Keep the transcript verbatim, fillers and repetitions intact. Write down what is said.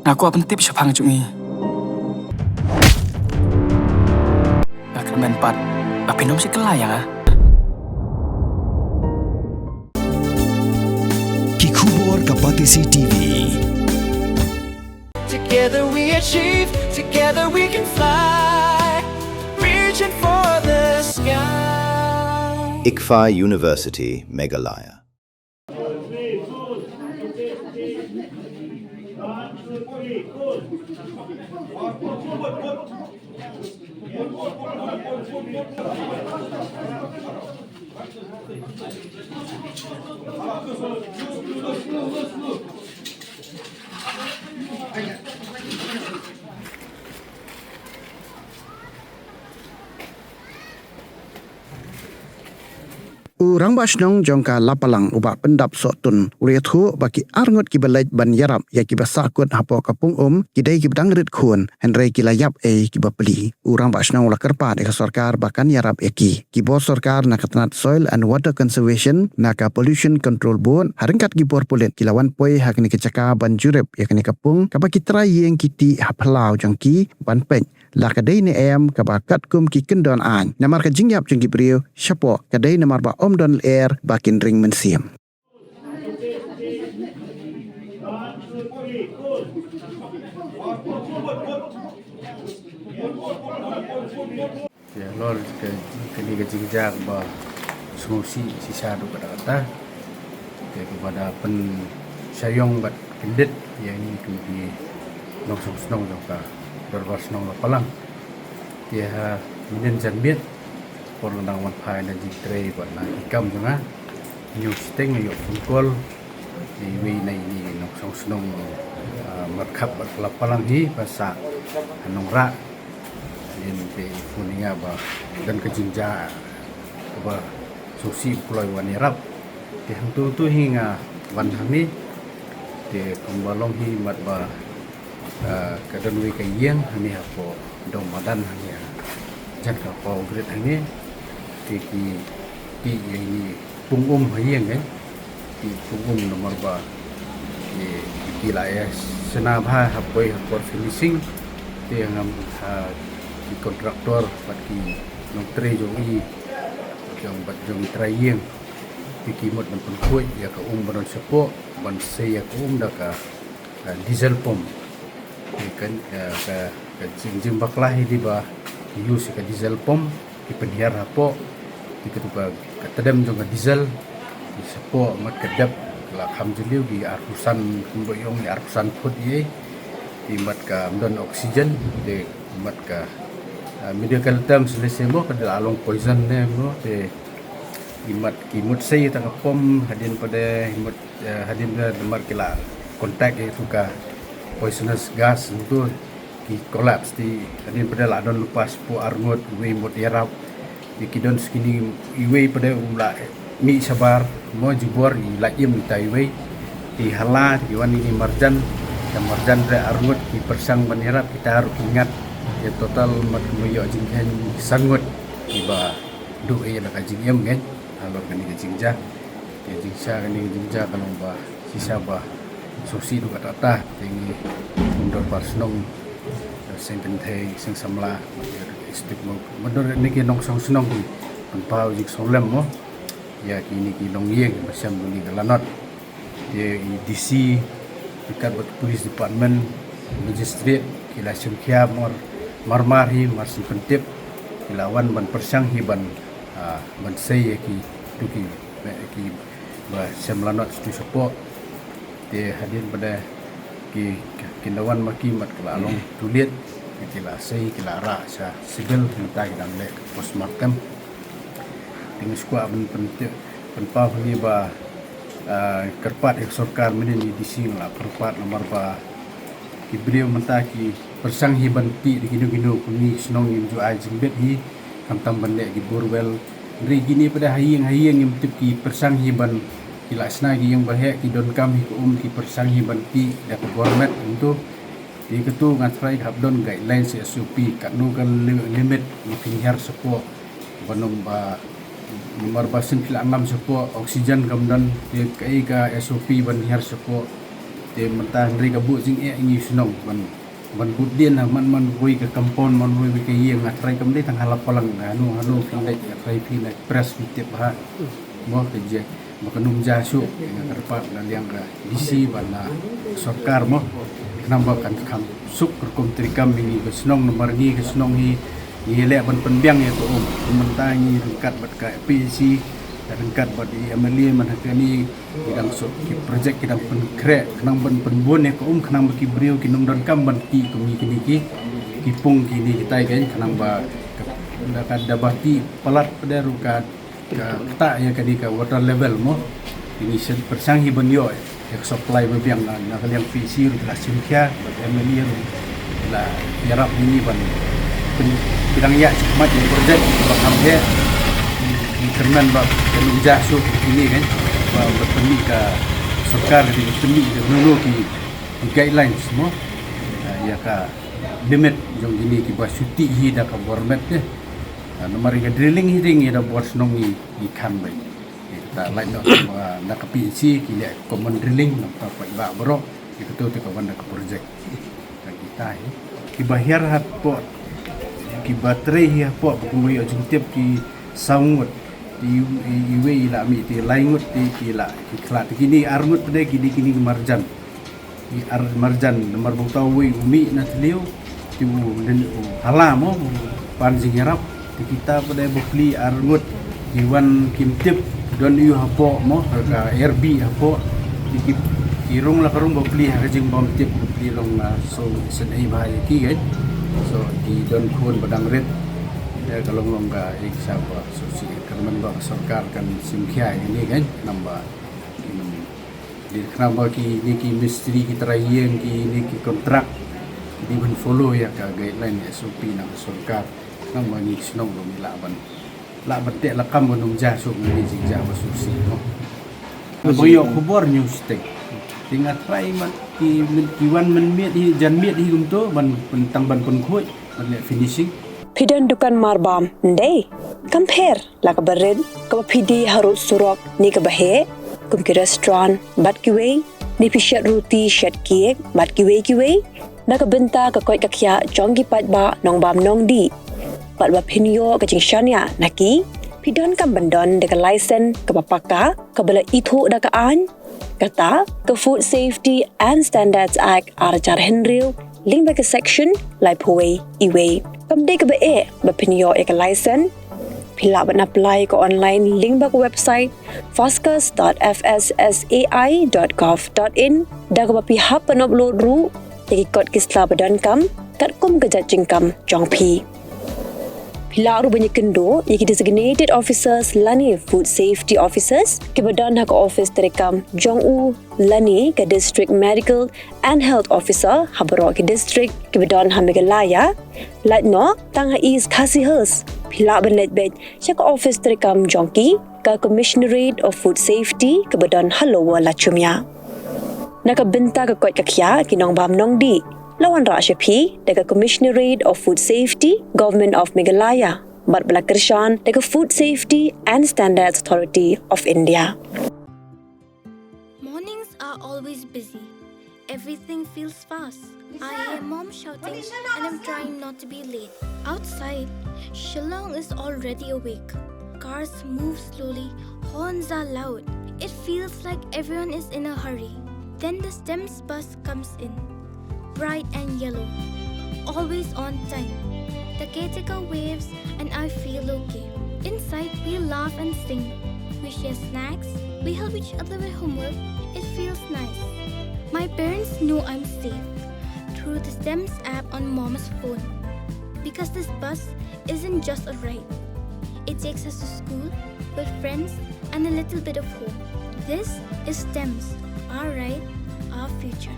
Nga kwah pyntip shaphang jong i. Nga kyrmen pat ba phin ym shim kylla ïa nga. Ki khubor ka Batesi T V. Together we achieve, together we can fly, reaching for the sky. ICFAI University, Meghalaya. U Rangbah Shnong jong ka Lapalang, u Bah Pyndap Sohtun, u la ïathuh ba ki arngut kiba leit ban ïarap ïa kiba sahkut hapoh ka pung um ki dei kiba dang rit khun, hynrei ki la ïap ei kiba pli. U Rangbah Shnong u la kyrpad ïa ka sorkar ba kan ïarap ïa ki. Ki bor sorkar na ka tnat Soil and Water Conservation, na ka Pollution Control Board, ha ryngkat ki bor pulit ki la wan poi ha kane ka jaka ban jurip ïa kane ka pung kaba ki trai ïing ki tih ha phyllaw jong ki ban peit la ka dei ne em kaba katkum ki kyndon aiñ. Namar ka jingïap jong ki briew shapoh ka dei namar ba ym don lyer ba kin ring mynsiem. Te halor ka, kane ka jingjia ba sngewsih shisha haduh katta katta. Te kaba da pynshah ïong bad kyndit ïa ngi kum ki nongshong shnong jong ka Dorbar Shnong Lapalang. Te ha mynnin janmiet por nga dang wan phai na jingtrei bad na ki kam jong nga, hynñiew shiteng nga ïoh phone call na iwei na ine i nongshong shnong, ah, markhap bad Lapalang hi ba sah ha Nongrah. Ïa te i phone ïa nga ba don ka jingjia kaba sngewsih, u kloi wan ïarap. Te hangtu tu hi nga wan hangne. Te kumba long hi mat ba, ah, ka don wei ka ïing hangne hapoh Dong Madan hangne ha jan ka Paw Grit hangne. Te ki tih ïa ine i pung um ha ïing, eh. Ki pung um namar ba ki, ki la ïa shna bha ha poi ha por finishing. Te ngam ha ki kontraktor bad ki nongtrei jong i, jong bad jong i trai ïing. Te ki mut ban pynkhuid ïa ka um ba don shapoh, ban sei ïa ka um da ka, ah, diesel pump. Te kan, ah, ka, ka jing, jingbakla hi dei ba ki use ïa ka diesel pump, ki pynhiar hapoh, ki katu ka, ka tdem jong ka diesel, ki shapoh mat ka dep, la kham jylliew ki arphew san, kumba ong ki arphew san phut ïa, ki mat kam don oxygen, te mat ka, ah, medical terms lehse mo, ka dei la long poison ne mo, te ki mat ki mut sei ta ka pump, hadien pat de, mut, eh, hadien pat de, mat ki la contact ïa tu ka poisonous gas tu, ki collapse te hadien pat de la don lypa shiphew arngut, iwei mut ïarap. Te ki don sa kine iwei pat de u la mih shabar, mo jubor i la im ita iwei. Te ha la te ki wan ine i marjan, te marjan re arngut ki pyrshang ban ïarap, kita ruh ki ngat. Te total mat kumba ïoh jingkheiñ san ngut kiba duh ïa la ka jingim ngi halor kane ka jingjia. Te jingshisha kane ka jingjia ka long ba shisha ba sngewsih haduh katta katta. Te ngi kum dorbar shnong, seng kynthei, seng samla, sdip mo, mudui ne ki nongshong shnong ki pynpaw jingsngewlem mo ïa kine ki nongïing ba shem kane ka lanot. Te i D C ryngkat bad police department, magistrate, ki la shim khia mar, mar mar hi, mar shu pyntip, ki la wan ban pyrshang hi ban, ah, ban sei ïa kitu ki, ki ba shem lanot sha tu shapoh. Te hadien pat de ki, ki, kin da wan ma ki mat ki la long too late, ki la sei, ki la rah sha civil, mynta ki dang leh postmortem. Te ngi shu kwah ban pyn, pynpaw hangne ba, ah, kyrpad ïa ka sorkar mynhynnin, D C nga la kyrpad namar ba ki briew mynta ki pyrshang hi ban tih da kino kino, kine ki shnong ngim ju ai jingbit hi, khamtam ban leh ki borewell. Hynrei kine pat de ha ïing ha ïing ngim tip, ki pyrshang hi ban, ki la shna ki ïing ba heh, ki donkam hi ka um, ki pyrshang hi ban tih da ka bor met kumtu. Te katu nga tharai ka hap don guidelines, S O P, katno ka li-, limit ba phin hiar shapoh. Ban ym ba, namar ba shen phi la ngam shapoh, oxygen kam don, te kaei ka S O P ban hiar shapoh. Te mynta hynrei ka buh jingeh ngi shnong ban, ban bud dien ha man man wei ka compound, man wei wei ka ïing. Nga trai kam dei tang ha la palang, hanu hanu phi leit, nga trai phi leit press phi tip ha. Mo ka je ba ka num ja shu nga kyrpad na liang ka D C ban na sorkar mo. Khnang ba kan kham suk rukom trei kam ïa ngi ka shnong, namar ngi ka shnong hi ngi leh ban pynbiang ïa ka um. Mynta ngi ryngkat bad ka P A C, ryngkat bad i M L A man ha kane, ki dang suk ki project ki dang pynkhreh khnang ban pynbun ïa ka um, khnang ba ki briew kin ym donkam ban tih kum ngi kine ki, ki pung kine kitai, kan, khnang ba ka, da ka da ba tih palat pat ruh ka, ka ktah ïa kane ka water level mo. Ngi shu pyrshang hi ban ïoh ïa ka supply ba biang. Na, na ka liang P A C ruh la shim khia, bad M L A ruh la ïarap ïa ngi ban pyn-, pynbiang ïa ka project ba kham heh. Ngi kyrmen ba ka num ja shu kine, kan, ba, ba pynmih ka sorkar, ka dei pynmih ka nunu ki, ki guidelines mo. Ah, ïa ka limit jong kine kiba shu tih hi da ka bor met, eh. Ah, namar ïa ka drilling hi dei ngi da bor shnong ngi, ngi kham beit. Ïa kata lait noh ba na ka P A C ki leh common drilling, namar ka paidbah baroh, ïa kato te ka wan da ka project. Ka kita hi. Kiba hiar hapoh, kiba trei hi hapoh, ba kumba ïoh jingtip ki saw ngut. Te i, i, iwei i la mih, te lai ngut te ki la, ki khlad, te kine ar ngut te dei kine, kine ki marjan. Ki ar marjan, namar ba uta uwei u mih na thliew, te u, u hala mo, u pan jingïarap, te kita pat dei bapli ar ngut ki wan kim tip, don ïa u hapoh mo, ka, ka Airbnb hapoh, te ki, ki rung la ka rung bapli ha ka jingbym tip, bapli long, ah, so, sngewbha ïa ki, kan. So, ki don khun ba dang rit, te ka long long ka ïa ki sa ba, so, shi kyrmen ba ka sorkar kan shim khia ïa kine, kan, namar ba, hmm, dei khnang ba kine ki mistri, ki trai ïing, kine ki kontrak, ki dei ban follow ïa ka guideline, S O P na ka sorkar. Khnang ba ngi ki shnong ruh ngi lah ban, lah ban teh lakam ban ym ja shuh ngi, ngi jingjia ba sngewsih mo. Ba ïoh khubor ngi shu tip. Te nga trai mat ki, ki wan mynmiet hi, janmiet hi kumto ban, ban tang ban pynkhuid, ban leh finishing. Phi don dukan marbam, ndei? Kam pher la kaba rit, kaba phi die harud surok ne kaba heh, kum ki restaurant bad kiwei, ne phi shet ruti, shet cake bad kiwei kiwei. Na ka bynta ka koit ka khiah jong ki paidbah nongbam nongdih, bad ba phin ïoh ka jingshaniah na ki, phi donkam ban don da ka license kaba paka, kaba la ithuh da ka aiñ, kata ka Food Safety and Standards Act ar hajar hynriew, lyngba ka section laiphew wei iwei. Kam dei kaba eh ba phin ïoh ïa ka license. Phi lah ban apply ka online lyngba ka website foscus dot F S S A I dot gov dot in, da kaba phi hap ban upload ruh ïa ki kot ki sla ba donkam katkum ka jait jingkam jong phi. Phi lah ruh ban ïakynduh ïa ki designated officers lane food safety officers kiba don ha ka office treikam jong u lane ka district medical and health officer ha baroh ki district kiba don ha Meghalaya. Lait noh tang ha East Khasi Hills, phi lah ban leit beit sha ka office treikam jong ki, ka Commissionerate of Food Safety kaba don ha Lower Lachumia. Na ka bynta ka koit ka khiah ki nongbam nongdih, la wanrah sha phi da ka Commissionerate of Food Safety, Government of Meghalaya, bad ba la kyrshan da ka Food Safety and Standards Authority of India. Mornings are always busy. Everything feels fast. I hear mom shouting and I'm trying not to be late. Outside, Shillong is already awake. Cars move slowly, horns are loud. It feels like everyone is in a hurry. Then the STEMS bus comes in, bright and yellow, always on time. The caretaker waves and I feel okay. Inside, we laugh and sing. We share snacks. We help each other with homework. It feels nice. My parents know I'm safe through the STEMS app on mom's phone. Because this bus isn't just a ride, it takes us to school, with friends, and a little bit of home. This is STEMS, our ride, our future.